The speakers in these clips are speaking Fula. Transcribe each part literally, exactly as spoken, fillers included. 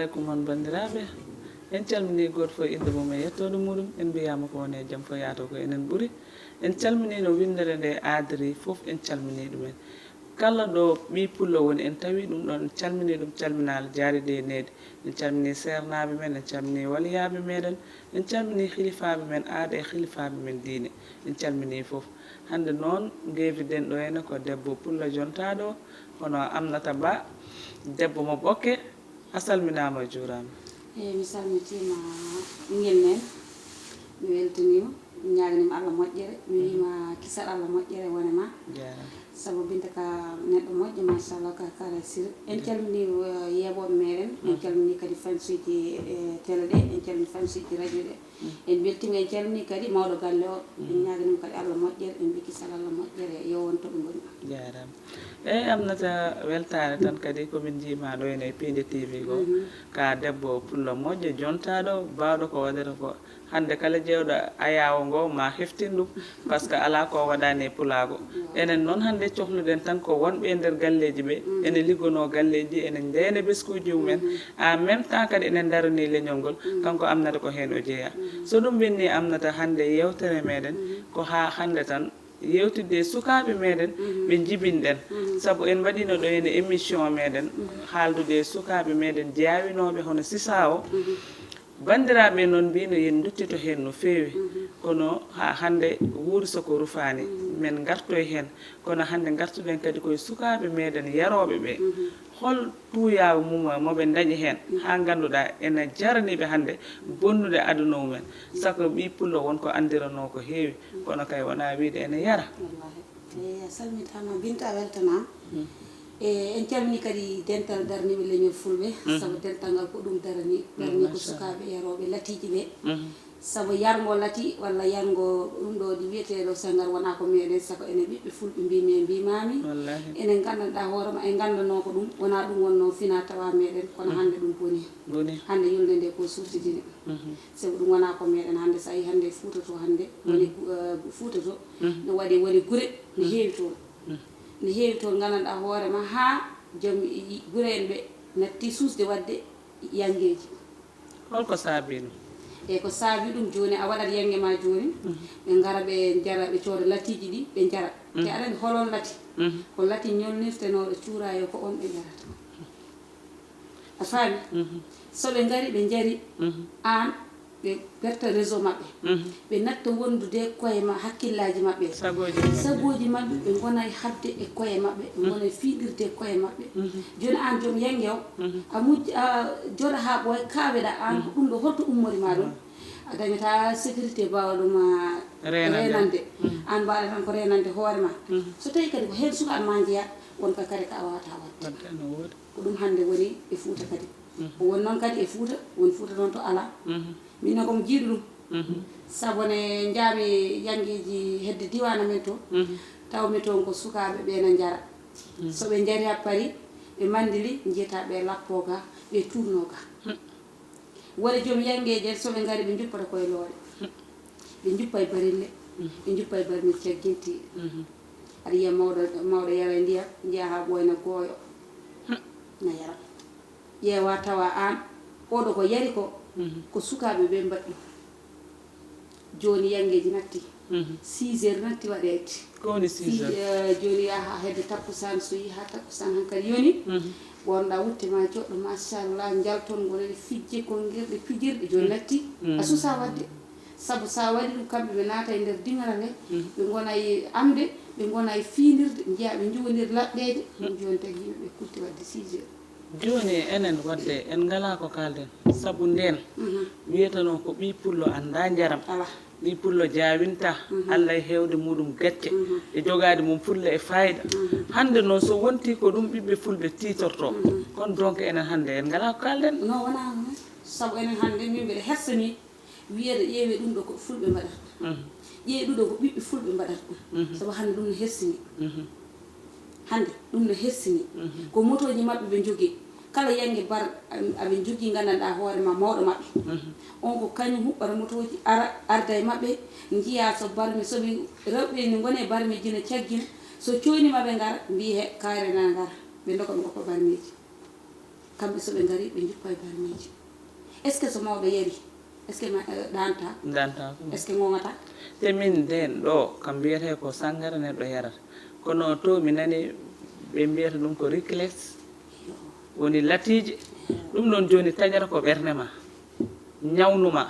Aleykum on banndiraaɓe, en calminii gooto fof e innde mum e yettoode muɗum, en mbiyaama ko woni e jam fof yaato ko enen ɓuri. En calminii no winndere nde aadiri fof, en calminii ɗumen. Kala ɗo ɓii pullo woni, en tawi ɗum ɗon, en calminii ɗum calminaali jaariiɗi e needi. En calminii seernaaɓe men, en calminii waliyaaɓe meɗen, en calminii hilifaaɓe men aada e hilifaaɓe men diine. En calminii fof. Hannde noon ngeevi-ɗen ɗo henne ko debbo pullo jontaaɗo, hono Amnata Ba, debbo mo Ɓokke. A salminaama, a juuraama. Eeyi, mi salmitiima, ɓinngel men. Mi weltaniima, mi ñaaganiima Allah moƴƴere, mi wiima kisal Allah moƴƴere wone ma. Jaaraama. Sabu Binta ka neɗɗo moƴƴo, machallah, ka kala sir. En calminii, eh, yeeɓooɓe meɗen, en calminii kadi fansuuji, eh, télé ɗe, en calminii fansuuji radio ɗe. En mbeltiima, en calminii kadi mawɗo galle o, en ñaaganiima kadi Allah moƴƴere, en mbii kisal Allah moƴƴere, yo won to ɓe ngoni. Jaaraama. Eeyi, Amnata, weltaare tan kadi ko min njiimaa ɗo henne e Piinde T V ko, ka debbo pullo moƴƴo, jontaaɗo, baawɗo ko waɗata ko. Hannde kala ƴeewɗo ayaawo ngo ma heftin ɗum, parce que alaa ko waɗaani e pulaagu. Enen noon hannde cohluɗen tan ko wonɓe e nder galleeji ɓe, ene liggonoo galleeji, ene ndeena beskuuji mumen. En même temps kadi enen ndaranii leñol ngol, kanko Amnata ko heen o jeyaa. So ɗum ɓennii Amnata hannde yeewtere meɗen, ko haa hannde tan yeewtidde e sukaaɓe meɗen ɓe njibinɗen. Sabu en mbaɗiino ɗo henne émission meɗen, haaldude e sukaaɓe meɗen jeyaawinooɓe hono Sisa o. Banndiraaɓe noon mbiino yen nduttito heen no feewi, kono haa hannde wuuri so ko rufaani, men ngartoy heen. Kono hannde ngartuɗen kadi koye sukaaɓe meɗen yarooɓe ɓe. Hol tuuyaawu mum mo ɓe ndañi heen, haa ngannduɗaa ene jarani ɓe hannde bonnude aduna mumen? Saka ɓii pullo won ko anndiranoo ko heewi, kono kay wonaa wiyde ene yara. Wallaahi. Eeyi, a salmitaama, Binta, a weltanaama. E, en calminii kadi dental daraniiɓe leñol Fulɓe, sabu dental ngal ko ɗum daranii, daranii ko sukaaɓe yarooɓe latiiji ɓe. Sabu yarngo lati walla yarngo ɗum ɗo ɗi wiyetee ɗo sangar wonaa ko meɗen, saka enen ɓiɓɓe Fulɓe mbiimi e mbiimaami. Wallaahi. Enen nganndanɗaa hoore ma, en nganndanoo ko ɗum, wonaa ɗum wonnoo fina tawa meɗen, kono hannde ɗum boni. Boni. Hannde yolnde nde ko surtidini. Sabu ɗum wonaa ko meɗen hannde, so a yii hannde e Fuuta to hannde, woni gu-, eh, Fuuta to, no waɗi woni gure, no heewi toon. No heewi toon, nganndanɗaa hoore ma, haa joom i-, i-, gure en ɓe natti suusde waɗde yanngeeji. Holko saabii ɗum? Eeyi, ko saabii ɗum, jooni a waɗat yannge ma jooni, ɓe ngara ɓe njara, ɓe cooda latiiji ɗi, ɓe njara. Te aɗa anndi holon lati? Ko lati ñolnirtenooɗo cuuraayo, ko on ɓe njarata. A faami? So ɓe ngari, ɓe njari, aan, ɓe perta réseau maɓɓe. Ɓe natta wondude e koye ma-, hakkillaaji maɓɓe. Sagooji maɓɓe. Sagooji maɓɓe, ɓe ngona e haɓde e koye maɓɓe, ɓe ngona e fiiɗirde e koye maɓɓe. Jooni aan joom yannge o, a mujj-, a jooɗa haa ɓooya, kaaweɗaa aan, ko ɗum ɗo holto ummori ma ɗum? A dañataa sécurité baawɗo ma reenande. Reenande. Aan mbaɗa tan ko reenande hoore ma. So tawii kadi ko heen sukaaɓe ma njeyaa, won ka kadi ka a waawataa waɗde. Waɗde no woodi. Ko ɗum hannde woni e Fuuta kadi. Ko woni noon kadi e Fuuta, won Fuuta noon to alaa. Min noon ko mi jiiɗo ɗum. Sabu ne njaami yanngeeji hedde diiwaan amen to, tawmi toon ko sukaaɓe ɓe na njara. So ɓe njari a paari, ɓe manndili, njiyataa ɓe lappoo ga, ɓe tuurnoo ga. Woni joom yanngeeji en, so ɓe ngari, ɓe njuppata koye loore. Ɓe njuppa e barille, ɓe njuppa e barmil caggintiiɗi. Aɗa yiya mawɗo, mawɗo yara e ndiyam, njiya haa ɓooyna gooyo, na yara. Ƴeewa tawa aan, oɗo ko yari ko, ko sukaaɓe ɓe mbaɗi ɗum. Jooni yanngeeji natti. Six heures natti waɗeede. Ko woni six heures? Eh, jooni yaha hedde takkusaan, so yii haa takkusaan hankadi yoni. Ɓornoɗaa wutte ma joɗɗo, machallah, njalton, ngonen e fijje, konngirɗe, pijirɗe, jooni natti. A suusaa waɗde. Sabu so a waɗi ɗum, kamɓe ɓe naata e nder diŋaral he, ɓe ngona e amde, ɓe ngona e fiinirde, njiya ɓe njuwondir laɓɓeeje. Jooni tagi yimɓe ɓe kulti waɗde six heures. Jooni enen waɗde en ngalaa ko kaalden, sabu ndeen wiyetenoo ko ɓii pullo anndaa njaram. Alaa. Ɓii pullo jaawinta, Allah e heewde muɗum gacce, e jogaade mum fulla e faayida. Hannde noon so wontii ko ɗum ɓiɓɓe fulɓe tiitortoo, kono donc enen hannde en ngalaa ko kaalden. Non, wonaa noon. Sabu enen hannde min mbeɗa hersanii wiyeede ƴeewee ɗum ɗo ko fulɓe mbaɗata ɗum. Ƴeewee ɗum ɗo ko ɓiɓɓe fulɓe mbaɗata ɗum. Sabu hannde ɗum no hersini. Hannde ɗum no hersini. Ko motooji maɓɓe ɓe njogii. Kala yannge bar-, aɓe njogii nganndanɗaa hoore ma mawɗo maɓɓe. On ko kañum huɓɓata motooji, ara, arda e maɓɓe, njiya so barme, so ɓe rewɓe ne ngoni e barmeeji ne caggina. So cooñi ma ɓe ngara, mbii he kaare na ngara. Ɓe ndoga ɓe ngoppa barmeeji. Kamɓe so ɓe ngari ɓe njuppa e barmiiji. Est ce que so mawɓe yari, est ce que ma ɗanta? Ndanta. Est ce que ŋoŋata? Te min nden ɗo kam mbiyetee ko sanngara neɗɗo yarata, kono to mi nani ɓe mbiyata ɗum ko ricles, woni latiije. Ɗum ɗon jooni taƴata ko ɓernde ma, ñawnu ma,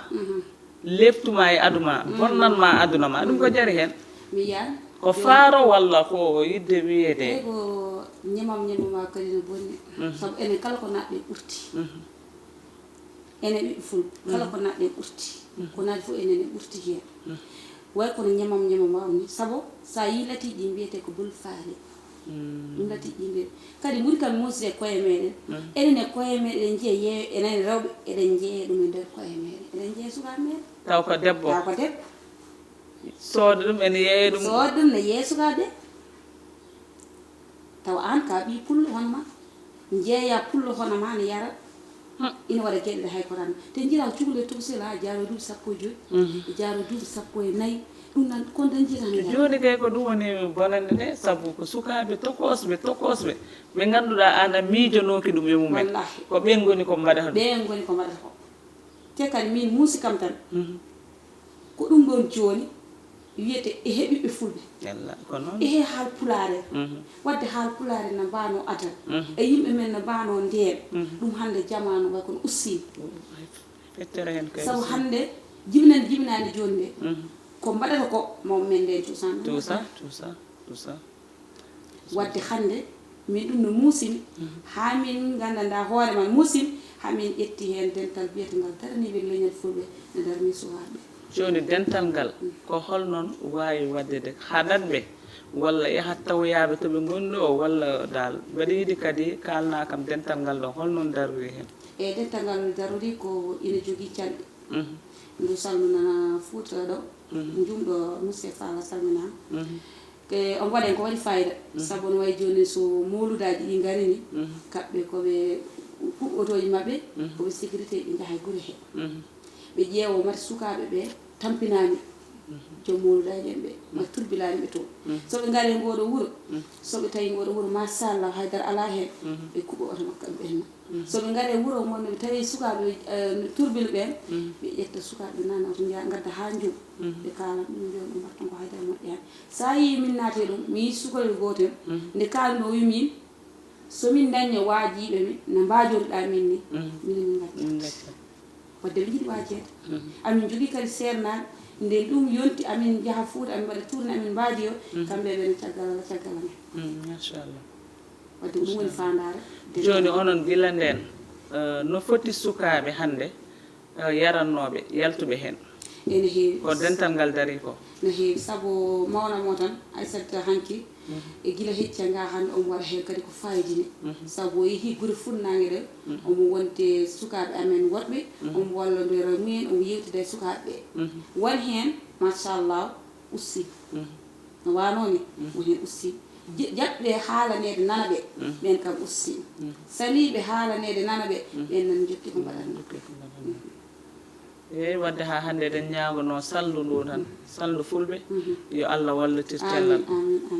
leeɓtu ma e adu ma, bonnan ma aduna ma, ɗum ko jari heen? Mi yiyaani. Ko faaro walla ko yidde wiyeede? Ey, ko ñemam ñemama kadi no bonni. Sabu enen kala ko naatɗen ɓurti. Enen ɓiɓɓe fulɓe kala ko naatɗen ɓurti. Ko naati fof enen en ɓurti heen. Way kono ñemam ñemama o ni, sabu so a yii latiiji ɗi mbiyetee ko bul faale. Ɗum latiiji ɗi mbiyetee kadi ɓuri kam muusde e koye meɗen. Enen e koye meɗen eɗen njiya yeeyo, enen rewɓe eɗen njeeya ɗum e nder koye meɗen, eɗen njeeya sukaaɓe meɗen. Taw ko debbo. Taw ko debbo. Sooda ɗum ene yeeya ɗum. Sooda ɗum ne yeeya sukaaɓe. Tawa aan ka ɓii pullo hono ma, njeeya pullo hono ma ne yara. Ina waɗa geɗe ɗe hay ko tan te njiɗa cukalel tokosel ha jaaro duuɓi sappo e joyi, e jaaro duuɓi sappo e nayi. Ɗum nan kon tan njiɗa ne yara. Jooni kay ko ɗum woni bonande nde, sabu ko sukaaɓe tokosɓe tokosɓe ɓe ngannduɗaa aan a miijonooki ɗum e mumen. Wallahi. Ko ɓeen ngoni ko mbaɗata ɗum. Ɓeen ngoni ko mbaɗata ko. Te kadi min muusi kam tan. Ko ɗum ɗoon jooni wiyetee ehe ɓiɓɓe fulɓe, ehe haal pulaar en, waɗde haal pulaar en no mbaanoo adal, e yimɓe men no mbaanoo ndeen. Ɗum hannde jamaanu wayi kono ussiima. Sabu hannde jibinande jibinaande jooni nde, ko mbaɗata ko mawɓe men ndeen cuusaani ɗum. Waɗde hannde min ɗum no muusimi, haa min nganndanɗaa hoore ma muusimi, haa min ƴetti heen dental biyetengal daraniiɓe leñol fulɓe no daranii sukaaɓe. Jooni dental ngal ko hol noon waawi waɗde de haɗat ɓe walla yahat tawoyaaɓe to ɓe ngoni ɗo walla daal mbeɗa yiɗi kadi kaalnaa kam dental ngal ɗo hol noon darori heen? Eey, dental ngal darori ko ina jogii calɗi. Ndu salminana Fuuta ɗo. Njuumɗo Monsieur Fall a salminaama. Ke on waɗen ko waɗi fayida sabu no wayi jooni so mowludaaji ɗi ngarini, kaɓɓe ko ɓe kuɓɓotooji maɓɓe, ko ɓe sécurité ɓe njaha e gure he. Ɓe ƴeewo mata sukaaɓe ɓe tampinaani joom mowludaaji en ɓe, ma turbilaani ɓe toon. So ɓe ngari e ngooɗo wuro, so ɓe tawi ngooɗo wuro machallah haydara alaa heen, ɓe kuɓɓo oto makko ɓe ɓenna. So ɓe ngari e wuro mon no ɓe tawi sukaaɓe no turbina ɓeen, ɓe ƴetta sukaaɓe ɓe nana to njaha ngadda haa njow, ɓe kaalan ɗum mbiyon ɗum mbaɗtan ko haydara moƴƴaani. So a yii min naati e ɗum mi yii sukalel gootel nde kaalmi o wi min so min ndañño waajiiɓe mi no mbaajoruɗaa min ni, minen min ngaccat. Wadde ɓe njiɗi waajeede. Amin njogii kadi seernaaɓe nden ɗum yonti amin njaha Fuuta amin mbaɗa tourné amin mbaajoyo, kamɓe ɓe no caggal Allah caggal amen. Machallah. Wadde ko ɗum woni faandaare. Jooni onon gila ndeen no foti sukaaɓe hannde yarannooɓe yaltuɓe heen? Ene heewi. Ko dental ngal darii ko? No heewi sabu mawnam o tan Aissata hanki e gila hecci haa ngaa hannde omo waɗa heen kadi ko faayidini sabu o yehii gure fuɗnaange ɗe omo wonde sukaaɓe amen woɗɓe omo wallondira mumen omo yeewtida e sukaaɓe ɓe won heen machallah ussiima. No waanoo ni woni heen ussiiɓe jaɓɓe haalaneede nana ɓe ɓeen kam ussiima saliiɓe haalaneede nana ɓe ɓeen nan njokki ko mbaɗatnoo. Eey, waɗde haa hannde eɗen ñaagonoo salndu nduu tan, salndu fulɓe, yo Allah wallitir cellal.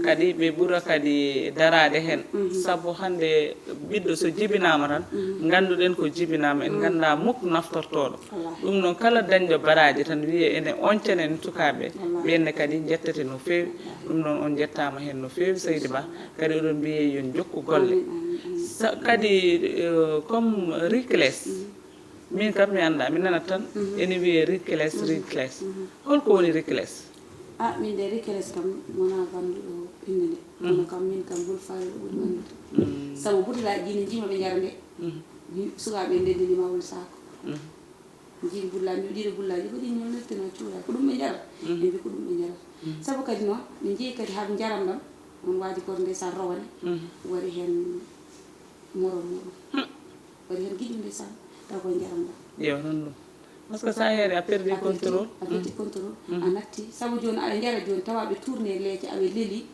Kadi ɓe ɓura kadi daraade heen, sabu hannde ɓiɗɗo so jibinaama tan, nganndu-ɗen ko jibinaama, en nganndaa muk naftortooɗo. Ɗum noon kala dañɗo baraaji tan wiyee ene oñcana en sukaaɓe, ɓeen ne kadi njettete no feewi. Ɗum noon on njettaama heen no feewi seydi Ba, kadi oɗon mbiyee yo njokku golle. Kadi comme ricles, min kam mi anndaa, mi nanat tan ene wiyee ricles, ricles. Hol ko woni ricles? A min de ricles kam wonaa bannduɗo innde nde, kono kam min kam bul faale ɗo ɓuri wonnude. Sabu butelaaji ɗi ne njiima ɓe njara nde, sukaaɓe nde nde ndima woni saako. Njiimi bullaaji mbiɗo ɗiɗo bullaaji ko ɗi ñolnirteno cuura ko ɗum ɓe njarat ɓe mbi ko ɗum ɓe njarat sabu kadi noon ɓe njeeyi kadi haa njaram ɗam on waadi goto ndeysaan rowane wari heen moro muɗum wari heen giƴum ndeysaan taw koye njaram ɗam. Yo noon ɗum. Parce que sa yeeri a perdi contrôle. A perdi contrôle a natti sabu jooni aɗa njara jooni tawa ɓe tourné leece aɓe leli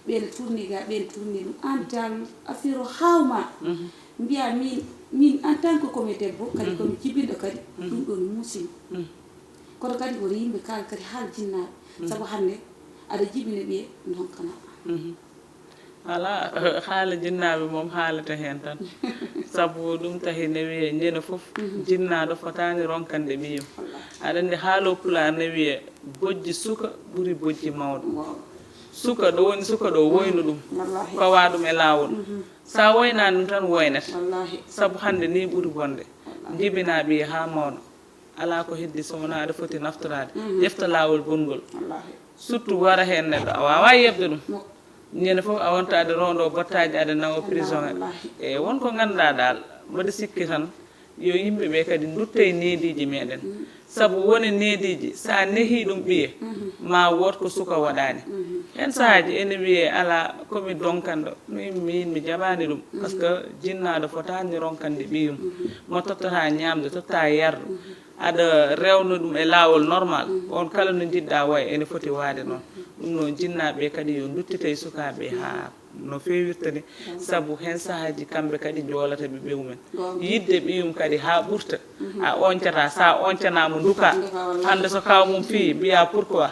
ɓeene tourné ga ɓeene tourné ɗum an dal affaire o hawma. Mbiya min min en tant que komi debbo kadi komi jibinɗo kadi ɗum ɗon muusimi. Kono kadi woto yimɓe kaal kadi haal jinnaaɓe sabu hannde aɗa jibina ɓiye donkana. Alaa, haala jinnaaɓe moom haalata heen tan. Sabu ɗum tahi ne wiyee njene fof, jinnaaɗo fotaani ronkande ɓiyum. Aɗa anndi haalo Pulaar ne wiyee bojji suka ɓuri bojji mawɗo. Suka ɗo woni suka ɗo, woynu ɗum, pawa ɗum e laawol. So a woynaani ɗum tan, woynete. Sabu hannde nii ɓuri bonde. Jibinaa ɓiye haa mawna. Alaa ko heddi so wonaa aɗa foti naftoraade. Ƴefta laawol bonngol. Surtout wara heen neɗɗo, a waawaa yeɓde ɗum. Ñande fof a wonta aɗa rondo bottaaji, aɗa nawa prison. E won ko ngannduɗaa dal, mboɗo sikki tan yo yimɓe ɓe kadi ndutto e neediiji meɗen. Sabu wone neediiji, so a nehii ɗum ɓiye, ma wood ko suka waɗaani. Heen sahaaji ene wiyee alaa ko mi donkanɗo, min, min mi jaɓaani ɗum. Parce que jinnaaɗo fotaani ronkande ɓiyum. Mo tottata ñaamde, totta yardu. Aɗa rewna ɗum e laawol normal. On kala no njiɗɗa waye, ene foti waade noon. Ɗum noon, jinnaaɓe kadi yo nduttito e sukaaɓe haa no feewirta ni. Sabu heen sahaaji kamɓe kadi njoolata ɓiɓɓe mumen. Yiɗde ɓiyum kadi haa ɓurta. A oñcata, so a oñcanaama nduka. Hannde so kaw mum fii, mbiya pourquoi?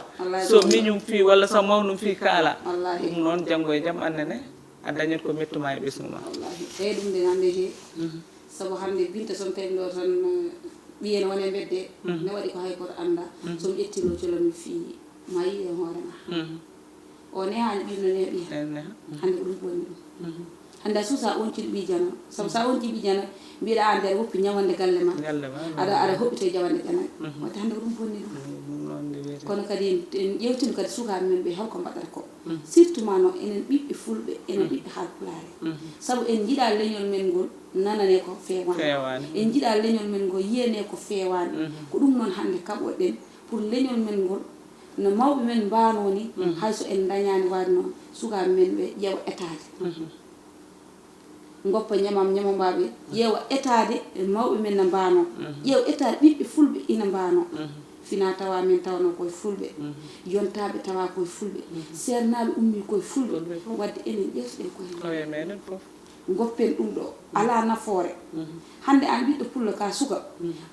So miñum fii, walla so mawnum fii kaala. Ɗum noon, janngo e jam annene, a dañat ko mettuma e ɓesngu ma. Wallahi. Eyi, ɗum de hannde he. Sabu hannde Binta, so mi tawi ɗo tan, eh, ɓiye ne woni e mbedde, ne waɗi ko hay gooto annda. So mi ƴetti ɗo colo mi fii, ma yiy e hoore ma. O nehaani ɓiyum no neha ɓiye. Hannde ko ɗum bonni ɗum. Hannde a suusa oncil ɓiy jana. Sabu so a onci ɓiy jana, mbiɗa an nder woppi ñawande galle ma. Galle ma, aɗa, aɗa hoɓɓito e jawande jana. Wadde hannde ko ɗum bonni ɗum. Ɗum noon nde wiyetee. Kono kadi en, en ƴeewtino kadi sukaaɓe men ɓe holko mbaɗata ko. Surtout ma noon enen ɓiɓɓe fulɓe, enen ɓiɓɓe haalpulaare. Sabu en njiɗa leñol men ngol nanane ko feewaani. Feewaani. En njiɗa leñol men ngol yiyane ko feewaani. Ko ɗum noon hannde kaɓoɗen pour leñol men ngol no mawɓe men mbaanoo ni, hay so en ndañaani waade noon, sukaaɓe men ɓe ƴeewa etaade. Ngoppa ñamam, ñamam mbaaɓe, ƴeewa etaade e mawɓe men no mbaanoo. Ƴeewa etaade ɓiɓɓe fulɓe ina mbaanoo. Fina tawa men tawanoo koye fulɓe. Yontaaɓe tawa koye fulɓe. Seernaaɓe ummii koye fulɓe. Wadde enen ƴeewtoɗen koye men. Koye meɗen fof. Ngoppen ɗum ɗo. Alaa nafoore. Hannde aan ɓiɗɗo pullo ka suka,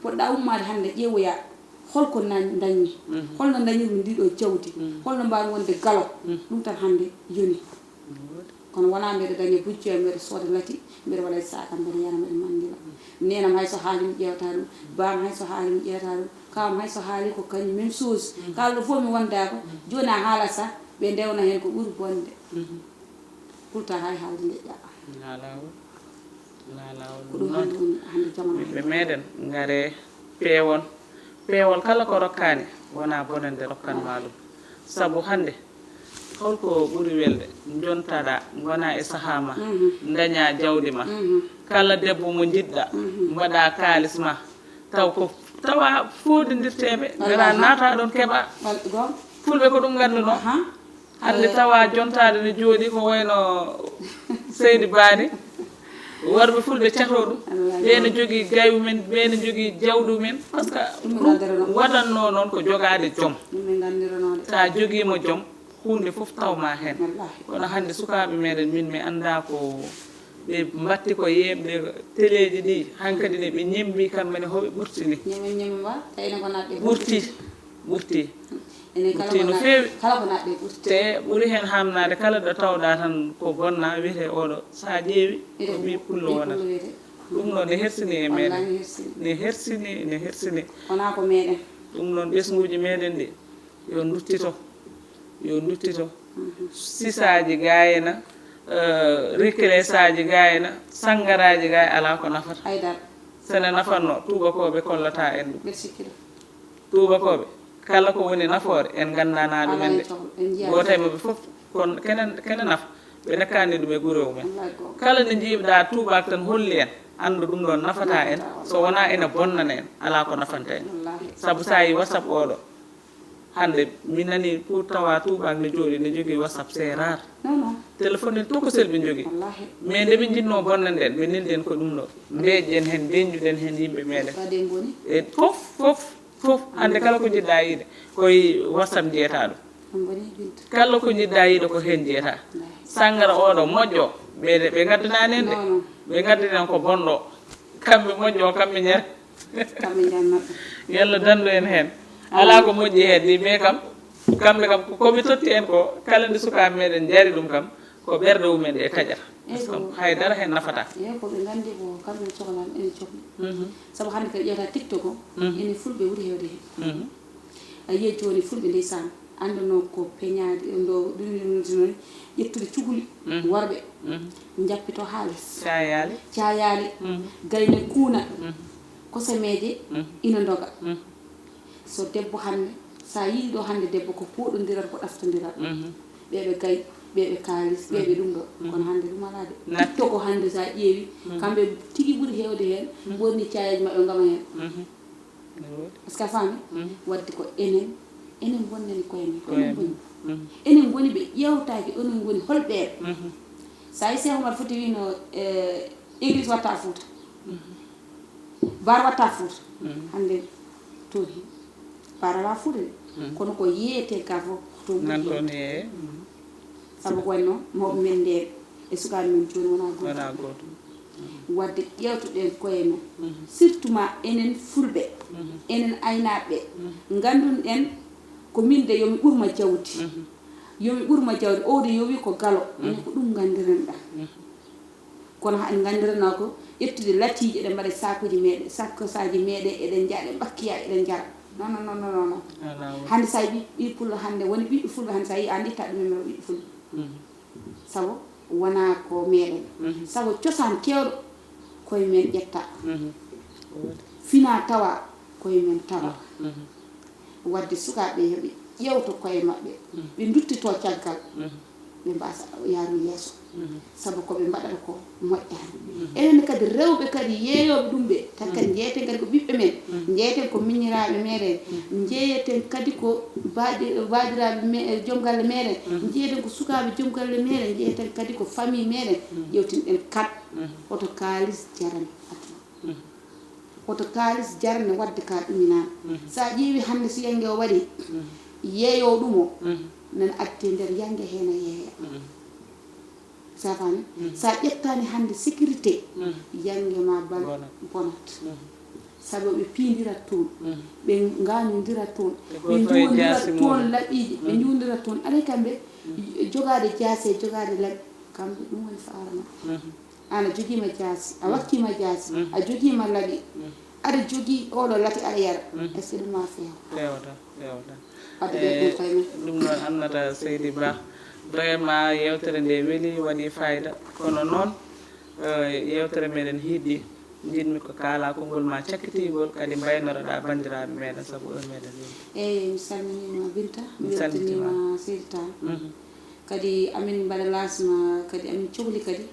poɗɗa ummaade hannde ƴeewoya holko na-, dañmi, holno dañirmi ndi ɗo jawdi, holno mbaawmi wonde galo. Ɗum tan hannde yoni. Kono wonaa mbeɗa daña buccu am, mbeɗa sooda lati, mbeɗa waɗa e saakam, mbeɗa yara, mbeɗa manndila. Neenam hay so haali mi ƴeewata ɗum, baam hay so haali mi ƴeewata ɗum, kawam hay so haali ko kañum même chose. Kaalɗo fof mi wondaako, jooni a haalat sah, ɓe ndewna heen ko ɓuri bonde. Kulta hay haalde ndeƴƴa. Laa laawol. Laa laawol. Ko ɗum hannde woni hannde jamanu. Ɓiɓɓe meɗen, ngare peewon. Peewol kala ko rokkaani, wonaa bonande rokkanmaa ɗum. Sabu hannde, holko ɓuri welde? Njontaɗa, ngona e sahaa ma, ndaña jawdi ma. Kala debbo mo njiɗɗa, mbaɗa kaalis ma. Taw ko tawa foodindirteeɓe, ngara naata ɗon keɓa. Fulɓe ko ɗum ngannduno. Hannde tawa jontaade ne jooɗi ko wayno Seydi Baani. Worɓe fulɓe cato ɗum. Ɓe ne jogii gayu men, ɓe ne jogii jawdu men. Parce que ɗum waɗanno noon ko jogaade jom. Ɗum ɓe nganndiranoo de. Sa jogiima jom, huunde fof tawma heen. Wallaahi. Kono hannde sukaaɓe meɗen, min mi annda ko ɓe mbatti ko yeeɓde teleeji ɗi. Hankadi ne ɓe ñembi kamɓe ne hoɓe ɓurtini. Ñeme, ñeme mba, tawi ne ko naatde ɓurti. Ɓurti. Enen kala ɓurti ko no naat-, feewi. Kala ko naatde ɓurti. Te ɓuri heen haamnaade kala ɗo tawɗa tan ko bonna wiyetee oɗo. Sa ƴeewi, ko ɓii pullo wonata. Ɗum ɗo ne hersini e meɗen. Wallaahi ne hersini. Ne hersini, ne hersini. Wonaa ko meɗen. Ɗum noon ɓesnguuji meɗen ɗi, yo nduttito, yo nduttito. Sisaaji gayna, eh, rikilesaaji gayna, sanngaraaji gay alaa ko nafata. Haydara. Sene nafanno, tuubakooɓe kollata en ɗum. Mbeɗa sikki ɗum. Tuubakooɓe, kala ko woni nafoore, en nganndanaa ɗum en de. Gooto e maɓɓe fof, kono kene, kene nafa, ɓe nekkaani ɗum e gure mumen. Kala nde njiiɓɗa tuubaak tan holli en, anndu ɗum ɗoon nafata en, so wonaa ene bonnana en, alaa ko nafanta en. Sabu so a yii WhatsApp oɗo, hannde mi nani pour tawa tuubaak ne jooɗi, ne jogii WhatsApp, c'est rare. Téléphone en tokosel ɓe njogii. Mais nde ɓe njiɗnoo bonnande en, ɓe neldi en ko ɗum ɗo. Mbeeƴɗen heen, ndeñƴuɗen heen yimɓe meɗen. E fof, fof, fof, hannde kala ko njiɗɗa yiide, koye WhatsApp njiyata ɗum. Kala ko njiɗɗa yiide ko heen njiyata. Sanngara oɗo moƴƴo, ɓe, ɓe ngaddanaani en de. Ɓe ngaddani en ko bonɗo. Kamɓe moƴƴo, kamɓe ñaari. Kamɓe ñaari maɓɓe. Yalla dandu en heen. Alaa ko moƴƴi heen de, mais kam, kamɓe kam, ko, ko ɓe totti en ko, kala nde sukaaɓe meɗen njari ɗum kam, Ko ɓerɗe mumen ɗe taƴata. Parce que haydara heen nafataa. Eyi, ko ɓe nganndi ko kamɓe cohlaa, ene cohli. Sabu hannde kadi ƴeewta TikTok o, ene fulɓe ɓuri heewde heen. A yiyat jooni fulɓe ndeysaan, anndanoo ko peñaade, ndo ɗum ɗum noon, ƴettude cukuli worɓe, njappitoo haalis. Caayaali. Caayaali, gayne kuuna, kosemeeje ina ndoga. So debbo hannde, so a yii ɗo hannde debbo ko pooɗondiral, ko ɗaftondiral. Ɓee ɓe gay, ɓee ɓe kaalis, ɓee ɓe ɗum ɗo. Kono hannde ɗum alaa de. TikTok o hannde so a ƴeewi, kamɓe tigi ɓuri heewde heen, ɓorni caayaaji maɓɓe ngama heen. Est-ce que a faami? Waɗde ko enen, enen bonnani koye men, enen boni. Enen ngoni ɓe ƴeewtaaki, enen ngoni holɓe en. So a yii Cheikh Oumar Fouti wiino, eh, église watta Fouta. Baar watta Fouta. Hannde toon he. Baar alaa Fouta de. Kono ko yeeyetee ka fof, ko toon ɓuri heewde. Sabu ko wayi noon, mawɓe men ndeen e sukaaɓe men jooni wonaa gootum. Waɗde ƴeewtoɗen koye men, surtout ma enen fulɓe, enen aynaaɓe ɓe, nganndun-ɗen ko min de yo mi ɓur ma jawdi, yo mi ɓur ma jawdi, oo de yo wi ko galo, enen ko ɗum nganndiren ɗaa. Kono haɗen nganndiranoo ko ƴettude latiiji, eɗen mbaɗa e saakuuji meeɗen, sakkosaaji meeɗen, eɗen njaha, eɗen ɓakkiya, eɗen njara. Non, non, non, non, non. Hannde so a yii ɓiɓɓe fulɓe hannde, woni ɓiɓɓe fulɓe hannde, so a yii a ndittaɗo men ɓiɓɓe fulɓe. Sabu wonaa ko meeɗen. Sabu cosaan keewɗo koye men ƴetta. Fina tawa koye men tawa. Waɗde sukaaɓe yo ɓe ƴeewto koye maɓɓe, ɓe nduttitoo caggal, ɓe mbaasa yaarude yeeso. Sabu ko ɓe mbaɗata ko moƴƴaani. Enen kadi rewɓe kadi yeeyooɓe ɗum ɓe, tan kadi njeeyeten kadi ko ɓiɓɓe men, njeeyeten ko miñiraaɓe meeɗen, njeeyeten kadi ko baaɗi-, baaɗiraaɓe me-, joom galle meeɗen, njeeyeten ko sukaaɓe joom galle meeɗen, njeeyeten kadi ko famille meeɗen, ƴeewtinɗen kat hoto kaalis jarani aduna. Hoto kaalis jarne waɗde ka ɗuminaa. So a ƴeewi hannde so yannge o waɗi, yeeyoo ɗum o, nana addi e nder yannge heen a yeeya. So a faami? So a ƴettaani hannde sécurité, yannge ma bal bonat. Sabu ɓe piindirat toon, ɓe ngaañondirat toon, ɓe njuwondirat toon laɓiiji, ɓe njuwondirat toon. Aɗa kamɓe jogaade jaasi e jogaade laɓi, kamɓe ɗum woni faara maɓɓe. Aan a jogiima jaasi, a wakkiima jaasi, a jogiima laɓi, aɗa jogii oɗo lati aɗa yara. Est-ce que ɗum ma feewa? Feewata, feewata. Wadde ɓe ɗum koye men. Ɗum noon annata seydi Ba. Vraiment yewtere nde weli, waɗi fayida. Kono noon, eh, yewtere meɗen hiɗɗi. Njiɗmi ko kaala konngol ma cakkitingol, kadi mbaynoroɗa banndiraaɓe meɗen sabu heure meɗen yewti. Eyi, mi salminiima Binta, mi weltiniima seydi Tall. Kadi amin mbaɗa laasma, kadi amin cohli kadi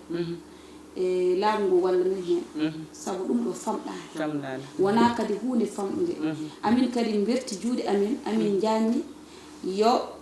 e laamu ngu walla min heen. Sabu ɗum ɗo famɗaani. Wonaa kadi huunde famɗunde. Amin kadi mberti juuɗe amin, amin njaanni yo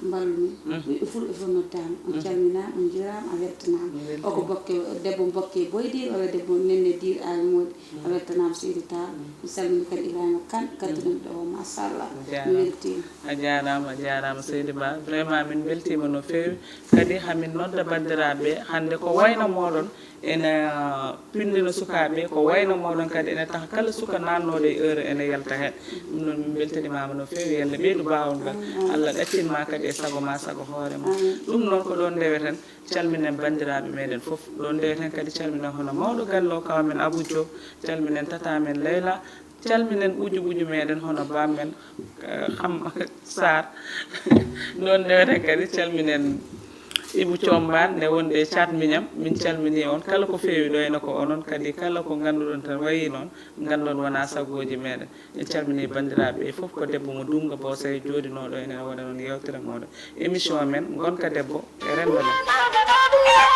mballu min. Ɓiɓɓe fulɓe fof noddaama. On calminaama, on njuuraama, a weltanaama. Oko bokke, debbo bokke boydiir walla debbo nenne diir aali moodi. A weltanaama seydi Tall. Mi salmini kadi Ibrahima Kane, gadduɗo mi ɗo o, machallah. Mi weltiima. A jaaraama, a jaaraama seydi Ba. Vraiment min mbeltiima no feewi. Kadi hamin nodda banndiraaɓe hannde ko wayno mooɗon ene pinndina sukaaɓe, ko wayno mooɗon kadi ene taha kala suka naatnooɗo e heure ene yalta heen. Ɗum noon min mbeltanimaama no feewi, yalla ɓeydu baawol ngal. Allah ɗaccinma kadi e sago ma, sago hoore ma. Ɗum noon ko ɗoon ndeweten. Calminen banndiraaɓe meɗen fof. Ɗo ndeweten kadi calminen hono mawɗo galle o, kaw men Abou Diop, calminen tata men Leyla, calminen ɓuju ɓuju meɗen hono bam men, eh, Hamma Sarr. Ɗo ndeweten kadi calminen Ibou Thiombane nde wonde e Thiat Mignane, min calmini on kala ko feewi ɗo ene ko onon kadi kala ko ngannduɗon tan wayi noon, nganndon wona sagooji meɗen. En calminii banndiraaɓe ɓe fof, ko debbo mo Duumga Boosay jooɗinooɗo en, ene waɗa noon yeewtere mooɗon, émission men Ngonka Debbo e Renndo men.